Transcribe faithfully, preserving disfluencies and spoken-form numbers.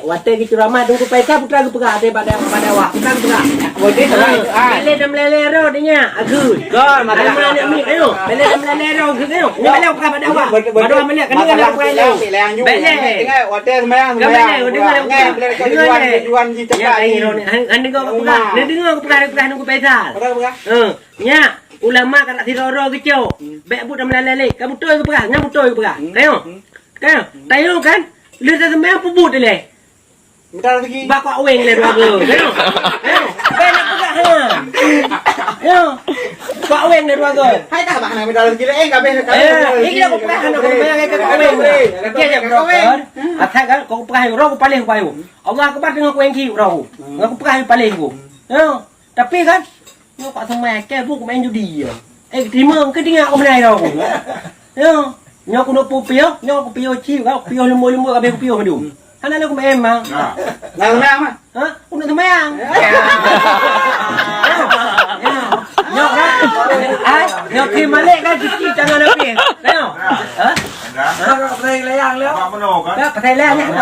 Watèe geuceramah Teungku Faisal, putra geupeugah, watèe bak dakwah, putra geupeugah. Watèe ceramah, ah. Lé dan meuleleh roh dia nyan, agui. Kon, mata. Ayo, anak mi, ayo. Lé dan meuleleh roh, agui, ayo. Ni balik peugah bak dakwah. Bak dakwah balik, kena dengar peugah ayo. Balik. Dengar, watèe sembahyang, sembahyang. Balik, dengar, dengar, dengar. Tujuan, tujuan jih cakap ni. Han, han dengar peugah, han dengar peugah, peugah Teungku Faisal. Peugah, peugah. Eh, nyak, ulama ka tak sidroe-droe geucok. Hmm. Bèk buet dan meuleleh lé. Ka beutôi geupeugah, nyan beutôi geupeugah. Hmm. Ayo. Hmm. Kan? Tayong kan? Lheueh taseumang peubuet ilèe. Minta rezeki. Bak kuak weng lé dua go. Kan? Kan? Bèk nak peugah ha. Ya. Kuak weng lé dua go. Hai dah bak nak minta rezeki laén, kabeh, kabeh. Eh, ini dah kupeugah anak kupeugah ke kuak weng. Okey, dia kupeugah. Asai kan, kau kupeugah roh ku paléh ku bayu. Allah Akbar tengok kueng ki roh. Ngan kupeugah paléh ku. Ya. Tapi kan, nyoe kuat seumai, kèe bu kumain judi ya. Eh, terima, keu tingak kumain roh. Ya. Nyoe kuneuk peue piôh, nyoe kupiôh cit, kupiôh leumbô-leumbô, habéh kupiôh madu. Hana lé kumain mah. Nah. Nah, nah, mah. Ha? Kuneuk seumayang. Ya. Ya. Nyoe kan? Ai, nyoe keu malek kan cuci tangan habéh. Nyoe. Ha? Dah. Ha? Dah, pasai layang lé. Apa menoe kan? Dah, pasai layang.